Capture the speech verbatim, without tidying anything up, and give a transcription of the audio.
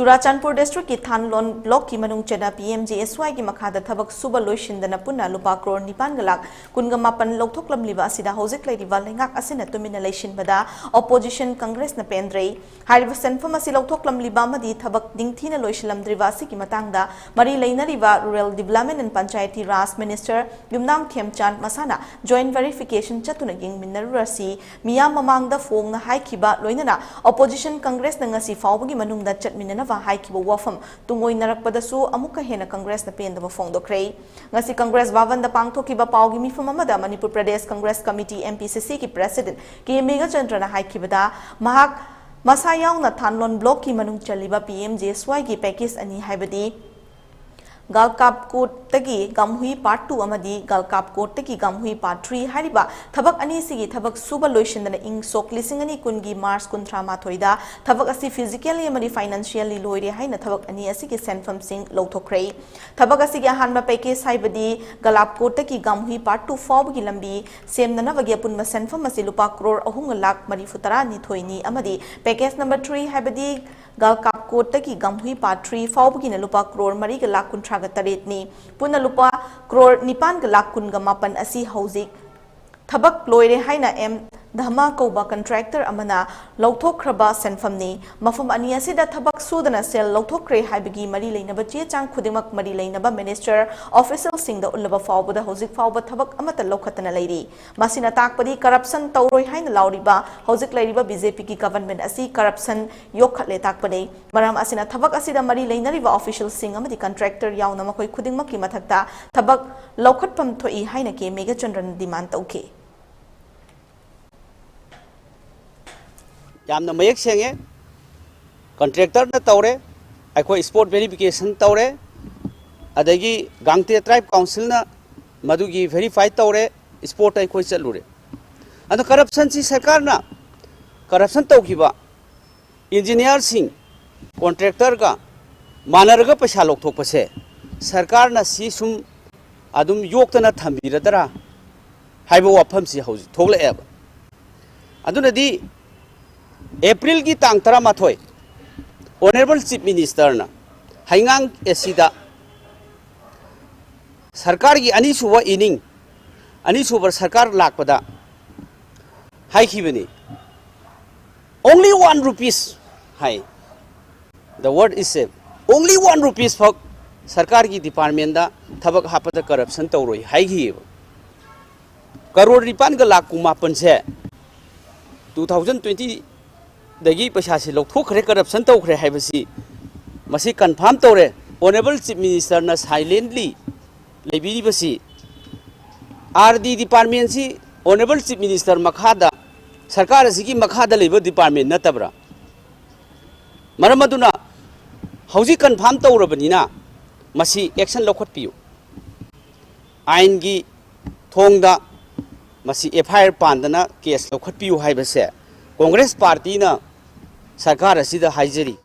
ꯆꯨꯔꯥꯆꯥꯟꯄꯨꯔ ꯗꯤꯁꯇ꯭ꯔꯤꯛꯀꯤ ꯊꯥꯟꯂꯣꯟ ꯕ꯭ꯂꯣꯛꯀꯤ ꯃꯅꯨꯡ ꯆꯟꯅ P M G ꯑꯦꯁ ꯋꯥꯏꯒꯤ ꯃꯈꯥꯗ ꯊꯕꯛ ꯁꯨꯕ ꯂꯣꯏꯁꯤꯟꯗꯅ ꯄꯨꯟꯅ ꯂꯨꯄꯥ ꯀ꯭ꯔꯣꯔ ꯅꯤꯄꯥꯟꯒ ꯂꯥꯛ ꯀꯨꯟꯒ ꯃꯥꯄꯟ ꯂꯧꯊꯣꯛꯂꯝꯂꯤꯕ ꯑꯁꯤꯗ ꯍꯧꯖꯤꯛ ꯂꯩꯔꯤꯕ ꯂꯩꯉꯥꯛ ꯑꯁꯤꯅ ꯇꯨꯃꯤꯟꯅ ꯂꯩꯁꯤꯟꯕꯗ ꯑꯣꯄꯣꯖꯤꯁꯟ ꯀꯪꯒ꯭ꯔꯦꯁꯅ ꯄꯦꯟꯗ꯭ꯔꯦ꯫ ꯍꯥꯏꯔꯤꯕ ꯁꯦꯟꯐꯝ ꯑꯁꯤ ꯂꯧꯊꯣꯛꯂꯝꯂꯤꯕ ꯑꯃꯗꯤ ꯊꯕꯛ ꯅꯤꯡꯊꯤꯅ ꯂꯣꯏꯁꯤꯜꯂꯝꯗ꯭ꯔꯤꯕ ꯑꯁꯤꯒꯤ ꯃꯇꯥꯡꯗ ꯃꯔꯤ ꯂꯩꯅꯔꯤꯕ Rural Development and Panchayati Raj Minister ꯌꯨꯝꯅꯥꯝ ꯈꯦꯝꯆꯥꯟ ꯃꯁꯥꯅ joint verification ꯆꯠꯇꯨꯅ ꯌꯦꯡꯃꯤꯟꯅꯔꯨꯔꯁꯤ꯫ ꯃꯤꯌꯥꯝ ꯃꯃꯥꯡꯗ ꯐꯣꯡꯅ ꯍꯥꯏꯈꯤꯕ ꯂꯣꯏꯅꯅ ꯑꯣꯄꯣꯖꯤꯁꯟ ꯀꯪꯒ꯭ꯔꯦꯁꯅ ꯉꯁꯤ ꯐꯥꯎꯕꯒꯤ ꯃꯅꯨꯡꯗ ꯆꯠꯃꯤꯟꯅꯅꯕ ꯍꯥꯏꯈꯤꯕ ꯋꯥꯐꯝ ꯇꯨꯡꯑꯣꯏꯅꯔꯛꯄꯗꯁꯨ ꯑꯃꯨꯛꯀ ꯍꯦꯟꯅ ꯀꯪꯒ꯭ꯔꯦꯁꯅ ꯄꯦꯟꯗꯕ ꯐꯣꯡꯗꯣꯛꯈ꯭ꯔꯦ꯫ ꯉꯁꯤ ꯀꯪꯒ꯭ꯔꯦꯁ ꯚꯕꯟꯗ ꯄꯥꯡꯊꯣꯛꯈꯤꯕ ꯄꯥꯎꯒꯤ ꯃꯤꯐꯝ ꯑꯃꯗ Manipur Pradesh Congress committee, M P C C, ꯒꯤ ꯄ꯭ꯔꯦꯁꯤꯗꯦꯟꯠ ꯀꯦ ꯃꯦꯘꯆꯟꯗ꯭ꯔꯅ ꯍꯥꯏꯈꯤꯕꯗ, ꯃꯍꯥꯛ ꯃꯁꯥ ꯌꯥꯎꯅ ꯊꯥꯟꯂꯣꯟ ꯕ꯭ꯂꯣꯛꯀꯤ ꯃꯅꯨꯡ ꯆꯜꯂꯤꯕ P M G S Y ꯒꯤ ꯄꯦꯀꯦꯖ ꯑꯅꯤ, ꯍꯥꯏꯕꯗꯤ ꯒꯥꯜꯀꯥꯞꯀꯣꯠꯇꯒꯤ ꯒꯥꯝꯍꯨꯏ Part two ꯑꯃꯗꯤ ꯒꯥꯜꯀꯥꯞꯀꯣꯠꯇꯒꯤ ꯒꯥꯝꯍꯨꯏ Part three ꯍꯥꯏꯔꯤꯕ ꯊꯕꯛ ꯑꯅꯤꯁꯤꯒꯤ ꯊꯕꯛ ꯁꯨꯕ ꯂꯣꯏꯁꯤꯟꯗꯅ ꯏꯪ ꯁꯣꯛ ꯂꯤꯁꯤꯡ ꯑꯅꯤ ꯀꯨꯟꯒꯤ ꯃꯥꯔꯆ ꯀꯨꯟꯊ꯭ꯔꯥ ꯃꯥꯊꯣꯏꯗ ꯊꯕꯛ ꯑꯁꯤ physically ꯑꯃꯗꯤ financially ꯂꯣꯏꯔꯦ ꯍꯥꯏꯅ ꯊꯕꯛ ꯑꯅꯤ ꯑꯁꯤꯒꯤ ꯁꯦꯟꯐꯝꯁꯤꯡ ꯂꯧꯊꯣꯛꯈ꯭ꯔꯦ꯫ ꯊꯕꯛ ꯑꯁꯤꯒꯤ ꯑꯍꯥꯟꯕ ꯄꯦꯀꯦꯖ, ꯍꯥꯏꯕꯗꯤ ꯒꯥꯜꯀꯥꯞꯀꯣꯠꯇꯒꯤ ꯒꯥꯝꯍꯨꯏ Part two ꯐꯥꯎꯕꯒꯤ ꯂꯝꯕꯤ ꯁꯦꯝꯅꯅꯕꯒꯤ ꯑꯄꯨꯟꯕ ꯁꯦꯟꯐꯝ ꯑꯁꯤ ꯂꯨꯄꯥ ꯀ꯭ꯔꯣꯔ ꯑꯍꯨꯝꯒ ꯂꯥꯛ ꯃꯔꯤꯐꯨ ꯇꯔꯥꯅꯤꯊꯣꯏꯅꯤ ꯑꯃꯗꯤ ꯄꯦꯀꯦꯖ number three, ꯍꯥꯏꯕꯗꯤ ꯒꯥꯜꯀꯥꯞꯀꯣꯠꯇꯒꯤ ꯒꯥꯝꯍꯨꯏ Part three ꯐꯥꯎꯕꯒꯤꯅ ꯂꯨꯄꯥ ꯀ꯭ꯔꯣꯔ ꯃꯔꯤꯒ ꯂꯥꯛ ꯀꯨꯟꯊ꯭ꯔꯥꯒ ꯇꯔꯦꯠꯅꯤ꯫ ꯄꯨꯟꯅ ꯂꯨꯄꯥ ꯀ꯭ꯔꯣꯔ ꯅꯤꯄꯥꯟꯒ ꯂꯥꯛ ꯀꯨꯟꯒ ꯃꯥꯄꯟ ꯑꯁꯤ ꯍꯧꯖꯤꯛ ꯊꯕꯛ ꯂꯣꯏꯔꯦ ꯍꯥꯏꯅ ꯑꯦꯝ ꯙꯃꯥ ꯀꯧꯕ ꯀꯟꯇ꯭ꯔꯦꯛꯇꯔ ꯑꯃꯅ ꯂꯧꯊꯣꯛꯈ꯭ꯔꯕ ꯁꯦꯟꯐꯝꯅꯤ꯫ ꯃꯐꯝ ꯑꯅꯤ ꯑꯁꯤꯗ ꯊꯕꯛ ꯁꯨꯗꯅ ꯁꯦꯜ ꯂꯧꯊꯣꯛꯈ꯭ꯔꯦ ꯍꯥꯏꯕꯒꯤ ꯃꯔꯤ ꯂꯩꯅꯕ ꯆꯦ ꯆꯥꯡ ꯈꯨꯗꯤꯡꯃꯛ ꯃꯔꯤ ꯂꯩꯅꯕ ꯃꯤꯅꯤꯁꯇꯔ ꯑꯣꯐꯤꯁꯤꯌꯦꯜꯁꯤꯡꯗ ꯎꯠꯂꯕ ꯐꯥꯎꯕꯗ ꯍꯧꯖꯤꯛ ꯐꯥꯎꯕ ꯊꯕꯛ ꯑꯃꯠꯇ ꯂꯧꯈꯠꯇꯅ ꯂꯩꯔꯤ꯫ ꯃꯁꯤꯅ ꯇꯥꯛꯄꯗꯤ ꯀꯔꯞꯁꯟ ꯇꯧꯔꯣꯏ ꯍꯥꯏꯅ ꯂꯥꯎꯔꯤꯕ ꯍꯧꯖꯤꯛ ꯂꯩꯔꯤꯕ B J P ꯒꯤ ꯒꯚꯔꯟꯃꯦꯟꯠ ꯑꯁꯤ ꯀꯔꯞꯁꯟ ꯌꯣꯛꯈꯠꯂꯦ ꯇꯥꯛꯄꯅꯤ꯫ ꯃꯔꯝ ꯑꯁꯤꯅ ꯊꯕꯛ ꯑꯁꯤꯗ ꯃꯔꯤ ꯂꯩꯅꯔꯤꯕ ꯑꯣꯐꯤꯁꯤꯌꯦꯜꯁꯤꯡ ꯑꯃꯗꯤ ꯀꯟꯇ꯭ꯔꯦꯛꯇꯔ ꯌꯥꯎꯅ ꯃꯈꯣꯏ ꯈꯨꯗꯤꯡꯃꯛꯀꯤ ꯃꯊꯛꯇ ꯊꯕꯛ ꯂꯧꯈꯠꯐꯝ ꯊꯣꯛꯏ ꯍꯥꯏꯅ ꯀꯦ ꯃꯦꯘꯆꯟꯗ꯭ꯔꯅ ꯗꯤꯃꯥꯟ ꯇꯧꯈꯤ꯫ ꯌꯥꯝꯅ ꯃꯌꯦꯛ ꯁꯦꯡꯉꯦ꯫ ꯀꯟꯇ꯭ꯔꯦꯛꯇꯔꯅ ꯇꯧꯔꯦ, ꯑꯩꯈꯣꯏ ꯁ꯭ꯄꯣꯠ ꯚꯦꯔꯤꯐꯤꯀꯦꯁꯟ ꯇꯧꯔꯦ, ꯑꯗꯒꯤ ꯒꯥꯡꯇꯦ ꯇ꯭ꯔꯥꯏꯕ ꯀꯥꯎꯟꯁꯤꯜꯅ ꯃꯗꯨꯒꯤ ꯚꯦꯔꯤꯐꯥꯏ ꯇꯧꯔꯦ, ꯁ꯭ꯄꯣꯠꯇ ꯑꯩꯈꯣꯏ ꯆꯠꯂꯨꯔꯦ꯫ ꯑꯗꯣ ꯀꯔꯞꯁꯟꯁꯤ ꯁꯔꯀꯥꯔꯅ ꯀꯔꯞꯁꯟ ꯇꯧꯈꯤꯕ ꯏꯟꯖꯤꯅꯤꯌꯥꯔꯁꯤꯡ ꯀꯣꯟꯇ꯭ꯔꯦꯛꯇꯔꯒ ꯃꯥꯟꯅꯔꯒ ꯄꯩꯁꯥ ꯂꯧꯊꯣꯛꯄꯁꯦ ꯁꯔꯀꯥꯔꯅ ꯁꯤ ꯁꯨꯝ ꯑꯗꯨꯝ ꯌꯣꯛꯇꯅ ꯊꯝꯕꯤꯔꯗ꯭ꯔꯥ ꯍꯥꯏꯕ ꯋꯥꯐꯝꯁꯤ ꯍꯧꯖꯤꯛ ꯊꯣꯛꯂꯛꯑꯦꯕ꯫ ꯑꯗꯨꯅꯗꯤ ꯑꯦꯄ꯭ꯔꯤꯜꯒꯤ ꯇꯥꯡ ꯇꯔꯥꯃꯥꯊꯣꯏ, Honourable Chief Minister ꯅ ꯍꯩꯉꯥꯡ ꯑꯁꯤꯗ ꯁꯔꯀꯥꯔꯒꯤ ꯑꯅꯤꯁꯨꯕ ꯏꯅꯤꯡ, ꯑꯅꯤꯁꯨꯕ ꯁꯔꯀꯥꯔ ꯂꯥꯛꯄꯗ ꯍꯥꯏꯈꯤꯕꯅꯤ, "Only one rupees" high. The word is safe. "Only one rupees" ꯐꯥꯎ ꯁꯔꯀꯥꯔꯒꯤ ꯗꯤꯄꯥꯔꯠꯃꯦꯟꯗ ꯊꯕꯛ ꯍꯥꯞꯄꯗ ꯀꯔꯞꯁꯟ ꯇꯧꯔꯣꯏ ꯍꯥꯏꯈꯤꯑꯕ꯫ ꯀꯔꯣꯔ ꯅꯤꯄꯥꯟꯒ ꯂꯥꯈ ꯀꯨꯟꯃꯥꯄꯟꯁꯦ ꯇꯨ ꯊꯥꯎꯖꯟ ꯇ꯭ꯋꯦꯟꯇꯤꯗꯒꯤ ꯄꯩꯁꯥꯁꯤ ꯂꯧꯊꯣꯛꯈ꯭ꯔꯦ, ꯀꯔꯞꯁꯟ ꯇꯧꯈ꯭ꯔꯦ ꯍꯥꯏꯕꯁꯤ ꯃꯁꯤ ꯀꯟꯐꯥꯝ ꯇꯧꯔꯦ꯫ Honourable Chief Minister ꯅ silently ꯂꯩꯕꯤꯔꯤꯕꯁꯤ, ꯑꯥꯔ ꯗꯤ ꯗꯤꯄꯥꯔꯠꯃꯦꯟꯁꯤ Honourable Chief Minister ꯃꯈꯥꯗ, ꯁꯔꯀꯥꯔ ꯑꯁꯤꯒꯤ ꯃꯈꯥꯗ ꯂꯩꯕ ꯗꯤꯄꯥꯔꯠꯃꯦꯟ ꯅꯠꯇꯕ꯭ꯔꯥ? ꯃꯔꯝ ꯑꯗꯨꯅ ꯍꯧꯖꯤꯛ ꯀꯟꯐꯥꯝ ꯇꯧꯔꯕꯅꯤꯅ ꯃꯁꯤ ꯑꯦꯛꯁꯟ ꯂꯧꯈꯠꯄꯤꯌꯨ꯫ ꯑꯥꯏꯟꯒꯤ ꯊꯣꯡꯗ ꯃꯁꯤ ꯑꯦꯐ ꯑꯥꯏ ꯑꯥꯔ ꯄꯥꯟꯗꯅ ꯀꯦꯁ ꯂꯧꯈꯠꯄꯤꯌꯨ ꯍꯥꯏꯕꯁꯦ ꯀꯣꯡꯒ꯭ꯔꯦꯁ ꯄꯥꯔꯇꯤꯅ ꯁꯔꯀꯥꯔ ꯑꯁꯤꯗ ꯍꯥꯏꯖꯔꯤ꯫